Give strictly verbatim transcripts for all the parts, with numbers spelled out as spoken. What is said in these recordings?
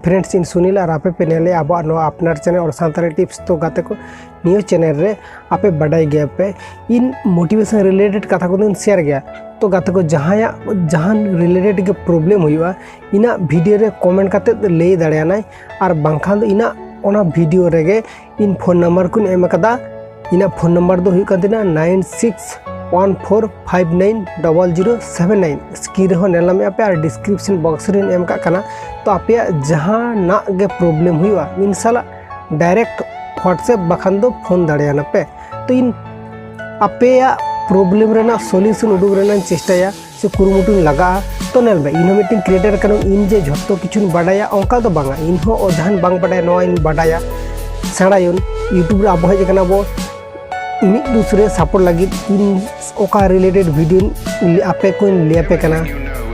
Friends, ᱤᱧ ᱥᱩᱱᱤᱞ ᱟᱨ ᱟᱯᱮ ᱯᱮ ᱧᱮᱞᱮᱫᱼᱟ ᱟᱵᱚᱣᱟᱜ ᱱᱚᱣᱟ ᱟᱯᱱᱟᱨ channel ᱚᱞ ᱥᱟᱱᱛᱟᱲᱤ tips᱾ ᱛᱚ ᱜᱟᱛᱮ ᱠᱚ, ᱱᱤᱭᱟᱹ channel ᱨᱮ ᱟᱯᱮ ᱵᱟᱰᱟᱭ ᱜᱮᱭᱟ ᱯᱮ ᱤᱧ motivation related ᱠᱟᱛᱷᱟ ᱠᱚᱫᱚᱧ share ᱜᱮᱭᱟ᱾ ᱛᱚ ᱜᱟᱛᱮ ᱠᱚ, ᱡᱟᱦᱟᱸᱭᱟᱜ ᱡᱟᱦᱟᱱ related ᱜᱮ problem ᱦᱩᱭᱩᱜᱼᱟ, ᱤᱧᱟᱹᱜ video ᱨᱮ comment ᱠᱟᱛᱮ ᱞᱟᱹᱭ ᱫᱟᱲᱮᱭᱟᱱᱟᱭ, ᱟᱨ ᱵᱟᱝᱠᱷᱟᱱ ᱫᱚ ᱤᱧᱟᱹᱜ ᱚᱱᱟ video ᱨᱮᱜᱮ ᱤᱧ phone number ᱠᱚᱧ ᱮᱢ ᱟᱠᱟᱫᱟ᱾ ᱤᱧᱟᱹᱜ phone number ᱫᱚ ᱦᱩᱭᱩᱜ ᱠᱟᱱ ᱛᱤᱧᱟᱹ nine six one four five nine double zero seven nine᱾ Screen ᱨᱮᱦᱚᱸ ᱧᱮᱞ ᱧᱟᱢᱮᱫᱼᱟ ᱯᱮ ᱟᱨ description box ᱨᱮᱧ ᱮᱢ ᱠᱟᱜ ᱠᱟᱱᱟ᱾ ᱛᱚ ᱟᱯᱮᱭᱟᱜ ᱡᱟᱦᱟᱱᱟᱜ ᱜᱮ problem ᱦᱩᱭᱩᱜᱼᱟ, ᱤᱧ ᱥᱟᱞᱟᱜ direct WhatsApp ᱵᱟᱠᱷᱟᱱ ᱫᱚ phone ᱫᱟᱲᱮᱭᱟᱱᱟ ᱯᱮ᱾ ᱛᱚ ᱤᱧ ᱟᱯᱮᱭᱟᱜ problem ᱨᱮᱱᱟᱜ solution ᱩᱰᱩᱠ ᱨᱮᱱᱟᱜ ᱤᱧ ᱪᱮᱥᱴᱟᱭᱟ ᱥᱮ ᱠᱩᱨᱩᱢᱩᱴᱩᱧ ᱞᱟᱜᱟᱜᱼᱟ᱾ ᱛᱚ ᱧᱮᱞ ᱢᱮ, ᱤᱧ ᱦᱚᱸ ᱢᱤᱫᱴᱮᱱ creator ᱠᱟᱹᱱᱟᱹᱧ, ᱤᱧ ᱡᱮ ᱡᱷᱚᱛᱚ ᱠᱤᱪᱷᱩᱧ ᱵᱟᱰᱟᱭᱟ ᱚᱱᱠᱟ ᱫᱚ ᱵᱟᱝᱟ᱾ ᱤᱧ ᱦᱚᱸ ᱡᱟᱦᱟᱱ ᱵᱟᱝ ᱵᱟᱰᱟᱭᱟ ᱱᱚᱣᱟᱧ ᱵᱟᱰᱟᱭᱟ, ᱥᱮᱬᱟᱭᱟᱹᱧ᱾ YouTube ᱨᱮ ᱟᱵᱚ ᱦᱮᱡ ᱟᱠᱟᱱᱟ ᱵᱚ ᱢᱤᱫ ᱫᱩᱥᱨᱮ support ᱞᱟᱹᱜᱤᱫ᱾ ᱤᱧ ᱚᱠᱟ related video ᱟᱯᱮ ᱠᱚᱧ ᱞᱟᱹᱭ ᱟᱯᱮ ᱠᱟᱱᱟ,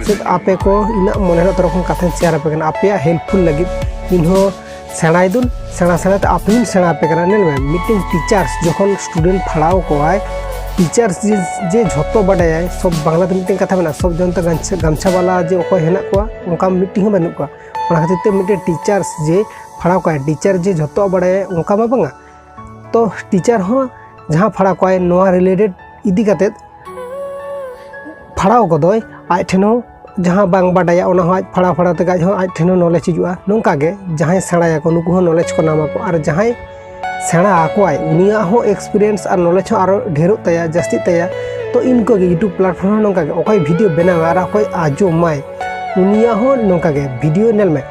ᱥᱮ ᱟᱯᱮ ᱠᱚ ᱤᱧᱟᱹᱜ ᱢᱚᱱᱮ ᱨᱮᱱᱟᱜ ᱛᱚᱨᱚᱯ ᱠᱷᱚᱱ ᱠᱟᱛᱷᱟᱧ share ᱟᱯᱮ ᱠᱟᱱᱟ ᱟᱯᱮᱭᱟᱜ helpful ᱞᱟᱹᱜᱤᱫ᱾ ᱤᱧ ᱦᱚᱸ ᱥᱮᱬᱟᱭ ᱫᱩᱧ, ᱥᱮᱬᱟ ᱥᱮᱬᱟ ᱛᱮ ᱟᱯᱮ ᱦᱚᱸᱧ ᱥᱮᱬᱟ ᱟᱯᱮ ᱠᱟᱱᱟ᱾ ᱧᱮᱞ ᱢᱮ, ᱢᱤᱫᱴᱮᱱ teachers ᱡᱚᱠᱷᱚᱱ student ᱯᱷᱟᱲᱟᱣ ᱠᱚᱣᱟᱭ, teachers ᱡᱮ, ᱡᱮ ᱡᱷᱚᱛᱚ ᱵᱟᱰᱟᱭᱟᱭ, ᱥᱚᱵ ᱵᱟᱝᱞᱟ ᱛᱮ ᱢᱤᱫᱴᱮᱱ ᱠᱟᱛᱷᱟ ᱢᱮᱱᱟᱜᱼᱟ, ᱥᱚᱵ ᱡᱚᱱᱛᱟ ᱜᱟᱢᱪᱷᱟ, ᱜᱟᱢᱪᱷᱟ ᱵᱟᱞᱟ ᱡᱮ ᱚᱠᱚᱭ ᱦᱮᱱᱟᱜ ᱠᱚᱣᱟ, ᱚᱱᱠᱟ ᱢᱤᱫᱴᱮᱱ ᱦᱚᱸ ᱵᱟᱹᱱᱩᱜ ᱠᱚᱣᱟ᱾ ᱚᱱᱟ ᱠᱷᱟᱹᱛᱤᱨ ᱛᱮ ᱢᱤᱫᱴᱮᱱ teachers ᱡᱮ ᱯᱷᱟᱲᱟᱣ ᱠᱚᱣᱟᱭ, teacher ᱡᱮ ᱡᱷᱚᱛᱚᱣᱟᱜ ᱵᱟᱰᱟᱭᱟᱭ, ᱚᱱᱠᱟ ᱢᱟ ᱵᱟᱝᱟ᱾ ᱛᱚ teacher ᱦᱚᱸ ᱡᱟᱦᱟᱸ ᱯᱷᱟᱲᱟᱣ ᱠᱚᱣᱟᱭ, ᱱᱚᱣᱟ related ᱤᱫᱤ ᱠᱟᱛᱮᱫ ᱯᱷᱟᱲᱟᱣ ᱠᱚᱫᱚᱭ ᱟᱡ ᱴᱷᱮᱱ ᱦᱚᱸ, ᱡᱟᱦᱟᱸ ᱵᱟᱝ ᱵᱟᱰᱟᱭᱟ ᱚᱱᱟ ᱦᱚᱸ ᱟᱡ ᱯᱷᱟᱲᱟᱣ ᱯᱷᱟᱲᱟᱣ ᱛᱮᱜᱮ ᱟᱡ ᱦᱚᱸ, ᱟᱡ ᱴᱷᱮᱱ ᱦᱚᱸ knowledge ᱦᱤᱡᱩᱜᱼᱟ᱾ ᱱᱚᱝᱠᱟ ᱜᱮ ᱡᱟᱦᱟᱸᱭ ᱥᱮᱬᱟᱭᱟᱠᱚ, ᱱᱩᱠᱩ ᱦᱚᱸ knowledge ᱠᱚ ᱧᱟᱢᱟᱠᱚ, ᱟᱨ ᱡᱟᱦᱟᱸᱭ ᱥᱮᱬᱟ ᱟᱠᱚᱣᱟᱭ, ᱩᱱᱤᱭᱟᱜ ᱦᱚᱸ experience ᱟᱨ knowledge ᱦᱚᱸ ᱟᱨᱚ ᱰᱷᱮᱨᱚᱜ ᱛᱟᱭᱟ, ᱡᱟᱹᱥᱛᱤᱜ ᱛᱟᱭᱟ᱾ ᱛᱚ ᱤᱱᱠᱟᱹ ᱜᱮ YouTube platform ᱦᱚᱸ ᱱᱚᱝᱠᱟ ᱜᱮ, ᱚᱠᱚᱭ video ᱵᱮᱱᱟᱣᱟ ᱟᱨ ᱚᱠᱚᱭ ᱟᱸᱡᱚᱢᱟᱭ, ᱩᱱᱤᱭᱟᱜ ᱦᱚᱸ ᱱᱚᱝᱠᱟ ᱜᱮ᱾ Video ᱧᱮᱞ ᱢᱮ,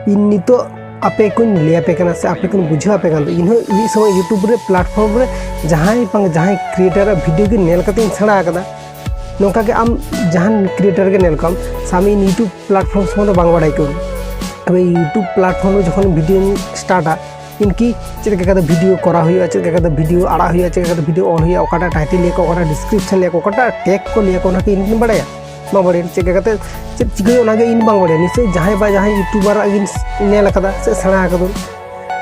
ᱤᱧ ᱱᱤᱛᱚᱜ ᱟᱯᱮ ᱠᱚᱧ ᱞᱟᱹᱭ ᱟᱯᱮ ᱠᱟᱱᱟ ᱥᱮ ᱟᱯᱮ ᱠᱚᱧ ᱵᱩᱡᱷᱟᱹᱣ ᱟᱯᱮ ᱠᱟᱱ ᱫᱚ, ᱤᱧ ᱦᱚᱸ ᱢᱤᱫ ᱥᱚᱢᱚᱭ YouTube ᱨᱮ platform ᱨᱮ ᱡᱟᱦᱟᱸᱭ ᱵᱟᱝ ᱡᱟᱦᱟᱸᱭ creator ᱟᱜ video ᱜᱮ ᱧᱮᱞ ᱠᱟᱛᱮ ᱤᱧ ᱥᱮᱬᱟ ᱟᱠᱟᱫᱟ᱾ ᱱᱚᱝᱠᱟ ᱜᱮ ᱟᱢ ᱡᱟᱦᱟᱱ creator ᱜᱮ ᱧᱮᱞ ᱠᱚᱢ, ᱥᱟᱵ ᱢᱮ ᱤᱧ YouTube platform ᱥᱚᱢᱵᱚᱱᱫᱷᱮ ᱵᱟᱝ ᱵᱟᱲᱟᱭ ᱠᱚ, ᱛᱚᱵᱮ YouTube platform ᱨᱮ ᱡᱚᱠᱷᱚᱱ video ᱧ startᱟ, ᱤᱧ ᱠᱤ ᱪᱮᱫ ᱞᱮᱠᱟ ᱠᱟᱛᱮ video ᱠᱚᱨᱟᱣ ᱦᱩᱭᱩᱜᱼᱟ, ᱪᱮᱫ ᱞᱮᱠᱟ ᱠᱟᱛᱮ video ᱟᱲᱟᱜ ᱦᱩᱭᱩᱜᱼᱟ, ᱪᱮᱫ ᱞᱮᱠᱟ ᱠᱟᱛᱮ video ᱚᱞ ᱦᱩᱭᱩᱜᱼᱟ, ᱚᱠᱟᱴᱟᱜ title ᱞᱟᱹᱭ ᱟᱠᱚ, ᱚᱠᱟᱴᱟᱜ description ᱞᱟᱹᱭ ᱟᱠᱚ, ᱚᱠᱟᱴᱟᱜ tag ᱠᱚ ᱞᱟᱹᱭ ᱟᱠᱚ, ᱚᱱᱟ ᱠᱤ ᱤᱧ ᱠᱤᱧ ᱵᱟᱲᱟᱭᱟ? ᱵᱟᱝ ᱵᱟᱲᱟᱭᱟ᱾ ᱪᱮᱫ ᱞᱮᱠᱟ ᱠᱟᱛᱮ ᱪᱮᱫ ᱪᱤᱠᱟᱹ ᱦᱩᱭᱩᱜᱼᱟ ᱚᱱᱟᱜᱮ ᱤᱧ ᱵᱟᱝ ᱵᱟᱲᱟᱭᱟ᱾ ᱱᱤᱥᱪᱚᱭ ᱡᱟᱦᱟᱸᱭ ᱵᱟ ᱡᱟᱦᱟᱸᱭ YouTuber ᱟᱜ ᱜᱤᱧ ᱧᱮᱞ ᱟᱠᱟᱫᱟ ᱥᱮ ᱥᱮᱬᱟ ᱟᱠᱟᱫᱟ᱾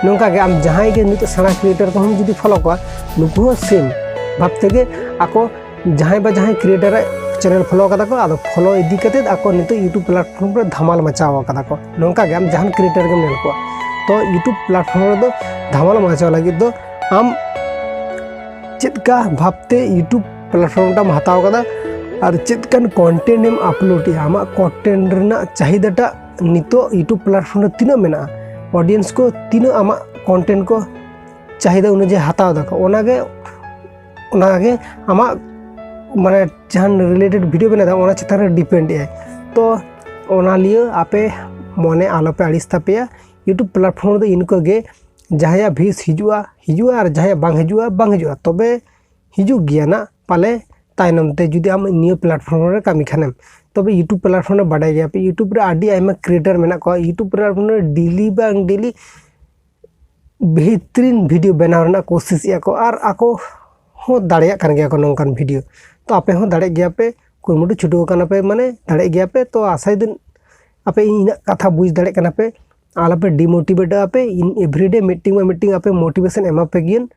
ᱱᱚᱝᱠᱟ ᱜᱮ ᱟᱢ ᱡᱟᱦᱟᱸᱭ ᱜᱮ ᱱᱤᱛᱚᱜ ᱥᱮᱬᱟ creator ᱠᱚᱦᱚᱸ ᱡᱩᱫᱤ follow ᱠᱚᱣᱟ, ᱱᱩᱠᱩ ᱦᱚᱸ same ᱵᱷᱟᱵ ᱛᱮᱜᱮ ᱟᱠᱚ ᱡᱟᱦᱟᱸᱭ ᱵᱟ ᱡᱟᱦᱟᱸᱭ creator ᱟᱜ ᱪᱮᱱᱮᱞ ᱯᱷᱚᱞᱳ ᱠᱟᱫᱟ ᱠᱚ, ᱟᱫᱚ ᱯᱷᱚᱞᱳ ᱤᱫᱤ ᱠᱟᱛᱮᱫ ᱟᱠᱚ ᱱᱤᱛᱚᱜ YouTube ᱯᱞᱟᱴᱯᱷᱚᱨᱢ ᱨᱮ ᱫᱷᱟᱢᱟᱞ ᱢᱟᱪᱟᱣ ᱠᱟᱫᱟ ᱠᱚ᱾ ᱱᱚᱝᱠᱟ ᱜᱮ ᱟᱢ ᱡᱟᱦᱟᱱ ᱠᱨᱤᱭᱮᱴᱟᱨ ᱜᱮᱢ ᱧᱮᱞ ᱠᱚᱣᱟ, ᱛᱚ YouTube ᱯᱞᱟᱴᱯᱷᱚᱨᱢ ᱨᱮᱫᱚ ᱫᱷᱟᱢᱟᱞ ᱢᱟᱪᱟᱣ ᱞᱟᱹᱜᱤᱫ ᱫᱚ ᱟᱢ ᱪᱮᱫ ᱠᱟ ᱵᱷᱟᱵᱽᱛᱮ YouTube ᱯᱞᱟᱴᱯᱷᱚᱨᱢ ᱴᱟᱢ ᱦᱟᱛᱟᱣ ᱠᱟᱫᱟ ᱟᱨ ᱪᱮᱫ ᱠᱟᱱ ᱠᱚᱱᱴᱮᱱᱴ ᱮᱢ ᱟᱯᱞᱳᱰ ᱮᱜᱼᱟ, ᱟᱢᱟᱜ ᱠᱚᱱᱴᱮᱱᱴ ᱨᱮᱱᱟᱜ ᱪᱟᱦᱤᱫᱟ ᱴᱟᱜ ᱱᱤᱛᱚᱜ YouTube ᱯᱞᱟᱴᱯᱷᱚᱨᱢ ᱨᱮ ᱛᱤᱱᱟᱹᱜ ᱢᱮᱱᱟᱜᱼᱟ, ᱚᱰᱤᱭᱮᱱᱥ ᱠᱚ ᱛᱤᱱᱟᱹᱜ ᱟᱢᱟᱜ ᱠᱚᱱᱴᱮᱱᱴ ᱠᱚ ᱪᱟᱦᱤᱫᱟ ᱚᱱᱩᱡᱟᱭᱤ ᱦᱟᱛᱟᱣ ᱫᱟᱠᱚ, ᱚᱱᱟᱜᱮ ᱚᱱᱟᱜᱮ ᱟᱢᱟᱜ ᱢᱟᱱᱮ ᱡᱟᱦᱟᱱ ᱨᱤᱞᱮᱴᱮᱰ ᱵᱷᱤᱰᱤᱭᱳ ᱵᱮᱱᱟᱣ ᱮᱫᱟ, ᱚᱱᱟ ᱪᱮᱛᱟᱱ ᱨᱮ ᱰᱤᱯᱮᱱᱰ ᱮᱜᱼᱟᱭ᱾ ᱛᱚ ᱚᱱᱟ ᱞᱤᱭᱟᱹ ᱟᱯᱮ ᱢᱚᱱᱮ ᱟᱞᱚᱯᱮ ᱟᱹᱲᱤᱥ ᱛᱟᱯᱮᱭᱟ᱾ YouTube ᱯᱞᱟᱴᱯᱷᱚᱨᱢ ᱨᱮᱫᱚ ᱤᱱᱠᱟᱹ ᱜᱮ ᱡᱟᱦᱟᱸᱭᱟᱜ ᱵᱷᱤᱭᱩᱥ ᱦᱤᱡᱩᱜᱼᱟ, ᱦᱤᱡᱩᱜᱼᱟ, ᱟᱨ ᱡᱟᱦᱟᱸᱭᱟᱜ ᱵᱟᱝ ᱦᱤᱡᱩᱜᱼᱟ, ᱵᱟᱝ ᱦᱤᱡᱩᱜᱼᱟ, ᱛᱚᱵᱮ ᱦᱤᱡᱩᱜ ᱜᱮᱭᱟ ᱱᱟᱜ ᱯᱟᱞᱮ ᱛᱟᱭᱱᱚᱢ ᱛᱮ, ᱡᱩᱫᱤ ᱟᱢ ᱱᱤᱭᱟᱹ ᱯᱞᱟᱴᱯᱷᱚᱨᱢ ᱨᱮ ᱠᱟᱹᱢᱤ ᱠᱷᱟᱱᱮᱢ᱾ ᱛᱚᱵᱮ YouTube ᱯᱞᱟᱴᱯᱷᱚᱨᱢ ᱨᱮ ᱵᱟᱰᱟᱭ ᱜᱮᱭᱟ ᱯᱮ, YouTube ᱨᱮ ᱟᱹᱰᱤ ᱟᱭᱢᱟ ᱠᱨᱤᱭᱮᱴᱟᱨ ᱢᱮᱱᱟᱜ ᱠᱚᱣᱟ, YouTube ᱯᱞᱟᱴᱯᱷᱚᱨᱢ ᱨᱮ ᱰᱮᱞᱤ ᱵᱟᱝ ᱰᱮᱞᱤ ᱵᱮᱦᱛᱨᱤᱱ ᱵᱷᱤᱰᱤᱭᱳ ᱵᱮᱱᱟᱣ ᱨᱮᱱᱟᱜ ᱠᱳᱥᱤᱥ ᱮᱫᱟ ᱠᱚ, ᱟᱨ ᱟᱠᱚ ᱦᱚᱸ ᱫᱟᱲᱮᱭᱟᱜ ᱠᱟᱱ ᱜᱮᱭᱟ ᱠᱚ ᱱᱚᱝᱠᱟᱱ ᱵᱷᱤᱰᱤᱭᱳ᱾ ᱛᱚ ᱟᱯᱮ ᱦᱚᱸ ᱫᱟᱲᱮᱭᱟᱜ ᱜᱮᱭᱟ ᱯᱮ, ᱠᱩᱨᱩᱢᱩᱴᱩ ᱪᱷᱩᱴᱟᱹᱣ ᱠᱟᱱᱟ ᱯᱮ, ᱢᱟᱱᱮ ᱫᱟᱲᱮᱭᱟᱜ ᱜᱮᱭᱟ ᱯᱮ᱾ ᱛᱚ ᱟᱥᱟᱭ ᱫᱟᱹᱧ ᱟᱯᱮ ᱤᱧᱟᱹᱜ ᱠᱟᱛᱷᱟ ᱵᱩᱡᱽ ᱫᱟᱲᱮᱭᱟᱜ ᱠᱟᱱᱟ ᱯᱮ, ᱟᱞᱚᱯᱮ ᱰᱤᱢᱳᱴᱤᱵᱷᱮᱴᱚᱜᱼᱟ ᱯᱮ᱾ ᱤᱧ ᱮᱵᱷᱨᱤᱰᱮ ᱢᱤᱫᱴᱤᱝ ᱵᱟ ᱢᱤᱫᱴᱤᱝ ᱟᱯᱮ ᱢᱳᱴᱤᱵᱷᱮᱥᱚᱱ ᱮᱢᱟ ᱯᱮ ᱜᱤᱭᱟᱹᱧ᱾